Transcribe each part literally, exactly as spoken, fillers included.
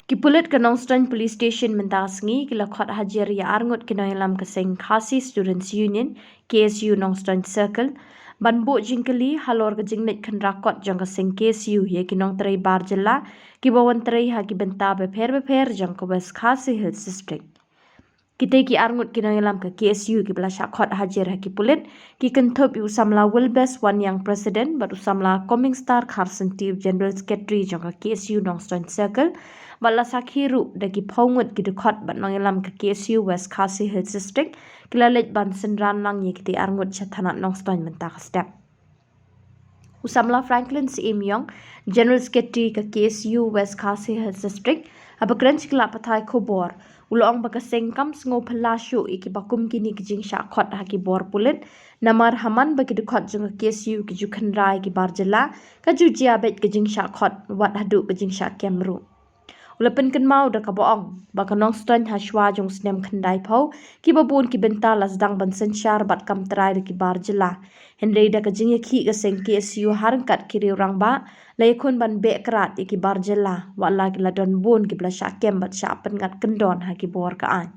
Ki pulit ka Nongstoiñ Police Station mynta ka sngi ki la khot hajir ïa arngut ki nongïalam ka seng Khasi Students Union, K S U Nongstoiñ Circle, ban buh jingkylli halor ka jingleit khynra kot jong ka seng K S U ïa ki nongtrei bar jylla kiba wan trei ha ki bynta bapher bapher jong ka West Khasi Hills District. Kitei ki arngut ki nongïalam ka K S U kiba la shah khot hajir ha ki pulit ki kynthup ïa u samla Wilbes Wanniang, President, bad u samla Coming Star Kharsyntiew, General Secretary jong ka K S U Nongstoiñ Circle, bad la sakhi ruh da ki phew ngut ki dkhot bad nongïalam ka K S U West Khasi Hills District ki la leit ban synran lang ïa kitei arngut sha thanat Nongstoiñ mynta ka step. U samla Franklin Syiem Ïong, General Secretary ka K S U West Khasi Hills District, haba kren sha ki lad pathai khubor, u la ong ba ka seng kam sngewphylla shuh ïa kiba kum kine ki jingshah khot ha ki bor pulit, namar ha man ba ki dkhot jong ka K S U ki ju khynra ïa ki bar jylla, ka ju jia beit ka jingshah khot wat haduh ka jingshah kem ruh. U la pynkynmaw da kaba ong ba ka Nongstoiñ ha shuwa jong u snem khyndai phew, kiba bun ki bynta la sdang ban synshar bad kam trai da ki bar jylla. Hynrei da ka jingïakhih ka seng K S U ha ryngkat ki riew rangbah, la ïakhun ban beh krad ïa ki bar jylla, wat la ki la don bun kiba la shah kem bad shah pynngat kyndon ha ki bor ka aiñ.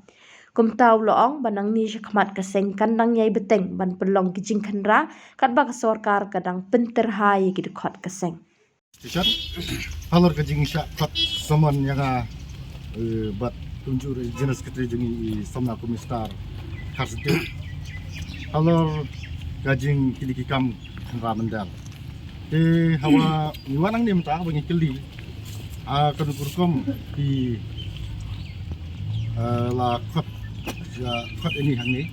Kumta u la ong ba nangne shakhmat ka seng kan dang ïai bteng ban pynlong ki jingkhynra katba ka sorkar ka dang pyntyrhai ïa ki dkhot ka seng. Station. Halor ka jingshah khot summon ïa nga, eh, bad kumjuh ruh General Secretary jong ngi i samla Coming Star Kharsyntiew. Halor ka jingkylli ki kam khynra mynder. Te haba ngi wan hangne mynta ba ngi kylli, ah, kano ka rukom ki, ah, la khot, la khot ïa ngi hangne.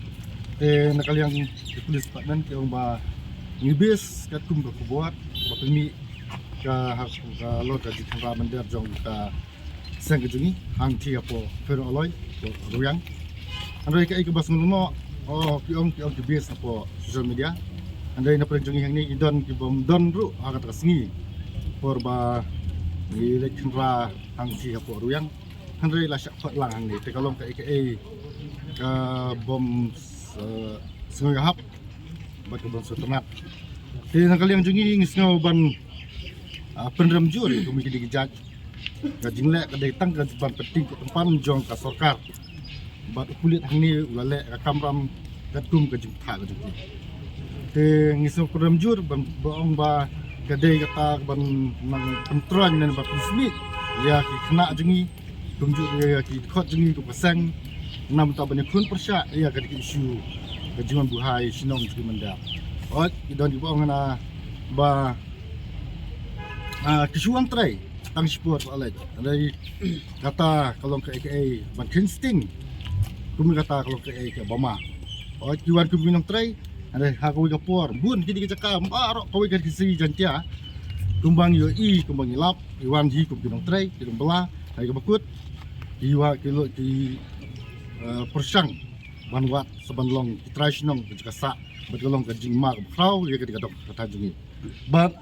Te na ka liang ki police department ki ong ba ngi base katkum ka khubor ba pynmih ka, ha, ka lor ka jingkhynra mynder jong ka seng ka jong ngi hangtei hapoh Faroe Alloys, hapoh Rwiang. Hynrei kaei kaba sngewlyngngoh, oh, ki ong, ki ong ki base hapoh social media. Hynrei na pdeng jong ngi hangne ki don ki bym don ruh ha kata ka sngi por ba ngi leit khynra hangtei hapoh Rwiang. Hynrei la shah khot lang hangne te ka long kaei kaei ka bym, eh, sngewhap bad ka bym sngewtynnat. Te na ka liang jong ngi ngi sngew ban, ah, pynrem jur ïa ka kmie ki dei ki jait. Ka jingleh ka dei tang ka ban pynting ka pynpan jong ka sorkar. Bad u pulit hangne u la leh ka kamram katkum ka jingthoh ka jong ki. Te ngi sngew pynrem jur ban, ba ong ba ka dei kata ban nang pyntroiñ ne ban pynsmit ïa ki khynnah jong ngi. Kumjuh ïa ki dkhot jong ngi kum ka seng, namar ban ïakhun pyrshah ïa ka dei ka issue ka jingwan buhai shnong jong ki mynder. Oi, ki don kiba ong hana ba, ah, ki shu wan trei tang shipor ba leit. Hynrei kata ka long kaei kaei ban kheiñ sting. Kum kata ka long kaei kaei ba ma. Oi, ki wan kum ki nongtrei. Hynrei ha kawei ka por bun kine ki jaka baroh kawei ka Khasi Jaiñtia, kumba ngi ïohi, kumba ngi lap, ki wan hi kum ki nongtrei, ki nongbylla, ha kaba kut ki wan, ki lo, ki, eh, pyrshang ban wad sa ban long ki trai shnong ka jaka sah bad ka long ka jingma kaba khraw ïa ka dei ka dong ka thaiñ jong ngi. Bad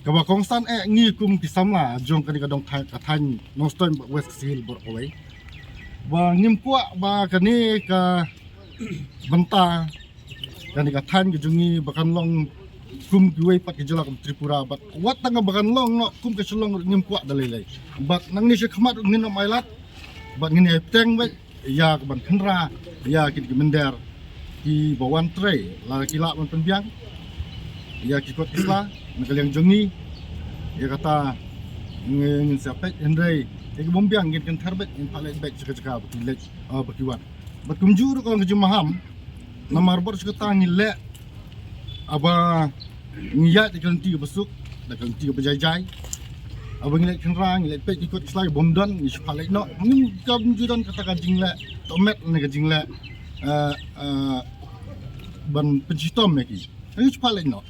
kaba kongsan eh ngi kum ki samla jong kane ka dong thaiñ, ka thaiñ Nongstoiñ bad West Khasi Hills baroh kawei, ba ngim kwah ba kane ka bynta kane ka thaiñ ka jong ngi ba kan long kum kiwei pat ki jylla kum Tripura bad wat tang ba kan long noh kum ka Shillong ruh ngim kwah da lei lei. Bad nangne shakhmat ruh ngin ym ailad bad ngin ïai bteng beit ïa ka ban khynra ïa ki, ki mynder kiba wan trei, lada ki lah ban pynbiang ïa ki kot ki sla na ka liang jong ngi, ïa kata ngi, ngin sa peit, hynrei ïa ki bym biang ngin kynther beit, ngin phah leit beit jaka jaka ba ki leit, ah, ba ki wan. Bad kumjuh ruh ka long ka jingmaham namar bad shu kata ngi leh, haba ngi ïaid da ka lynti kaba suk, da ka lynti kaba jai jai. Haba ngi leit khynra, ngi leit peit ki kot ki sla ki bym don, ngi shu phah leit noh. Ngim, kam ju don kata ka jingleh tohmet ne ka jingleh, eh, eh, ban pynshitom ïa ki. Ngi shu phah leit noh.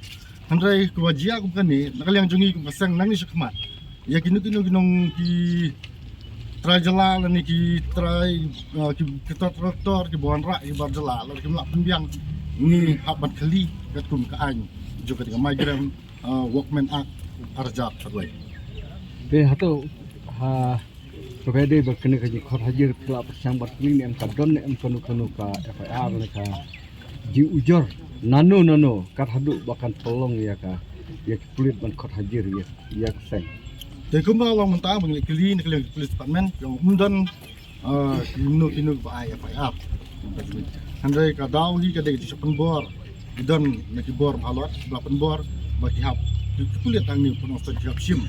Hynrei kaba jia kum kane, na ka liang jong ngi kum ka seng nangne shakhmat, ïa kino kino ki nong ki trai jylla lane ki trai, eh, ki, ki trai traktor kiba wanrah ïa ki bar jylla lada kim lah pynbiang, ngi hap ban kylli katkum ka aiñ jong ka dei ka Migrant, eh, Workmen Act ar hajar arwei. Te hato ha kaba dei ba kane ka jingkhot hajir phi la pyrshang ban kylli ne em, ka don ne em kano kano ka F I R ne ka jingujor nano nano kat haduh ba kan pynlong ïa ka ïa ki pulit ban khot hajir ïa ïa ka seng. Te kumba long mynta ba ngi la kylli na ka liang police department, ong ym don, eh, kino kino ba ai F I R. Hynrei ka daw hi ka dei ka jingshah pynbor. Ki don na ki bor ba halor ba pynbor ba ki hap, ki pulit hangne Nongstoiñ ki hap shim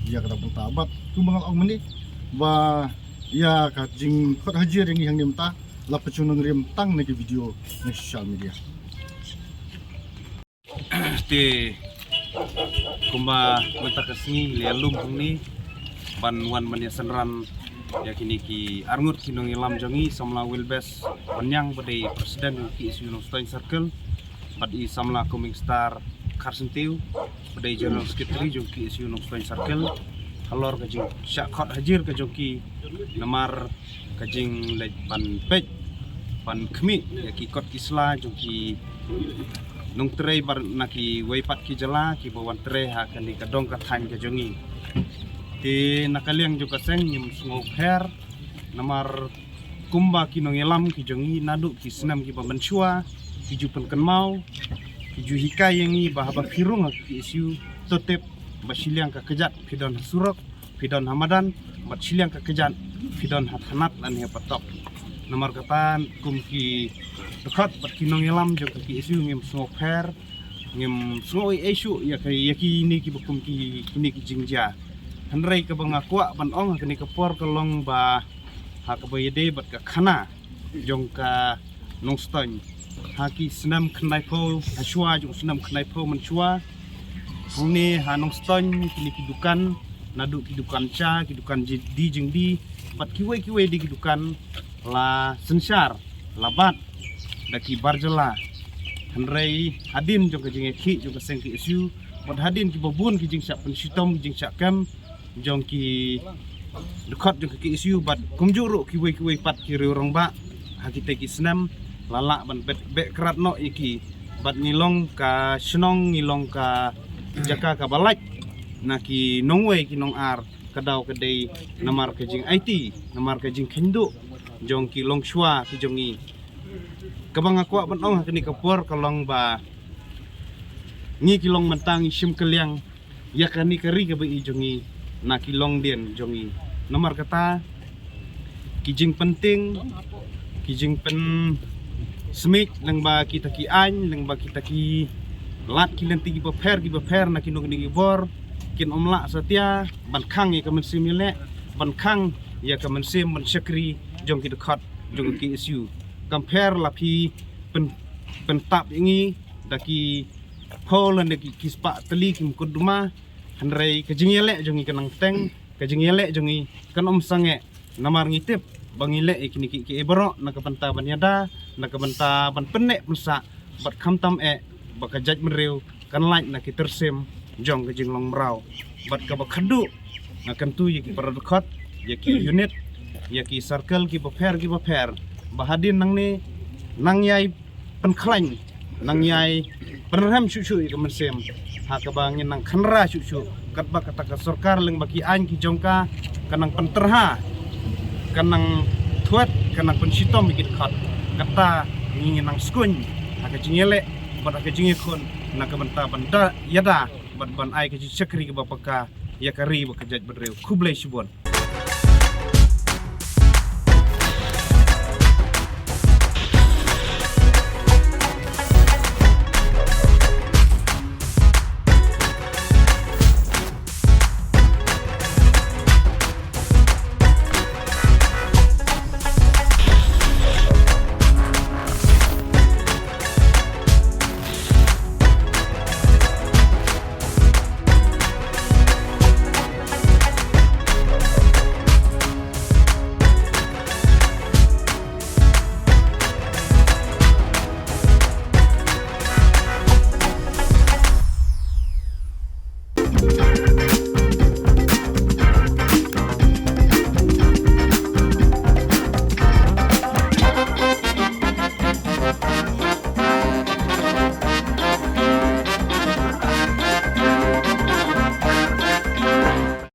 ïa ka daw bynta. Bad kumba nga la ong mynne ba ïa ka jingkhot hajir ïa ngi hangne mynta la pynshong nongrim tang na ki video na social media. Te kumba mynta ka sngi ngi la lum hangne ban wan ban ïa synran ïa kine ki arngut ki nongïalam jong ngi, samla Wilbes Wanniang ba dei president jong K S U Nongstoiñ Circle, bad i samla Coming Star Kharsyntiew ba dei general secretary jong K S U Nongstoiñ Circle, halor ka jingshah khot hajir ka jong ki namar ka jingleit ban peit ban khmih ïa ki kot ki sla jong ki nongtrei bad na kiwei pat ki jylla kiba wan trei ha kane ka dong ka thaiñ ka jong ngi. Te na ka liang jong ka seng ngim sngewpher namar kumba ki nongïalam ki jong ngi naduh ki snem kiba mynshuwa ki ju pynkynmaw, ki ju hikai ïa ngi ba haba phi rung ha ka K S U to tip ba shiliang ka kjat phi don ha surok, phi don ha madan, bad shiliang ka kjat phi don ha thanat lane ha patok. Namar kata kum ki dkhot bad ki nongïalam jong ka K S U ngim sngewpher, ngim sngew ei ei shuh ïa ka, ïa kine kiba kum ki, kine ki jingjia. Hynrei kaba nga kwah ban ong ha kane ka por ka long ba ha kaba ïadei bad ka khana jong ka Nongstoiñ ha ki snem khyndaiphew, ha shuwa jong snem khyndaiphew mynshuwa, hangne ha Nongstoiñ kine ki dukan, naduh ki dukan cha, ki dukan ji-, die jingdie bad kiwei kiwei de ki dukan la synshar, la bat da ki bar jylla. Hynrei hadien jong ka jingïakhih jong ka seng K S U bad hadien kiba bun ki jingshah pynshitom, ki jingshah kem jong ki dkhot jong ka K S U bad kumjuh ruh kiwei kiwei pat ki riew rangbah ha kita ki snem la lah ban beh, beh krad noh ïa ki. Bad ngi long ka shnong, ngi long ka jaka kaba lait na ki nongwei ki nongar, ka daw ka dei namar ka jingaiti, namar ka jingkheiñ duh jong ki longshuwa ki jong ngi. Kaba nga kwah ban ong ha kane ka por ka long ba ngi ki long mynta ngi shim kylliang ïa kane ka ri kaba i jong ngi na ki longdien jong ngi. Namar kata ki jingpynting, ki jingpynsmit lyngba kita ki aiñ, lyngba kita ki lad ki lynti kiba pher kiba pher na kino kino ki bor kin ym lah satia ban khang ïa ka mynsiem ïaleh, ban khang ïa ka mynsiem ban shakri jong ki dkhot jong ka K S U. Kam pher la phi pyn, pyntap ïa ngi da ki phew lane ki, ki spah tylli ki mukotduma, hynrei ka jingïaleh jong ngi ka nang teng, ka jingïaleh jong ngi kan ym sangeh. Namar ngi tip ba ngi leh ïa kine ki, ki ei baroh na ka bynta ban ïada, na ka bynta ban pynneh pynsah, bad khamtam eh ba ka jaitbynriew kan lait na ki tyrsim jong ka jinglong mraw. Bad kaba khadduh nga kyntu ïa ki para dkhot, ïa ki unit, ïa ki circle kiba pher kiba pher ba hadien nangne nang ïai pynkhlaiñ, nang ïai pynrhem shuh shuh ïa ka mynsiem ha kaba ngin nang khynra shuh shuh katba kata ka sorkar lyngba ki aiñ ki jong ka ka nang pyntyrha, ka nang thwet, ka nang pynshitom ïa ki dkhot. Kata ngi nang skuiñ ha ka jingïaleh bad ha ka jingïakhun na ka bynta ban da ïada bad ban ai ka jingshakri kaba paka ïa ka ri bad ka jaitbynriew. Khublei shibun.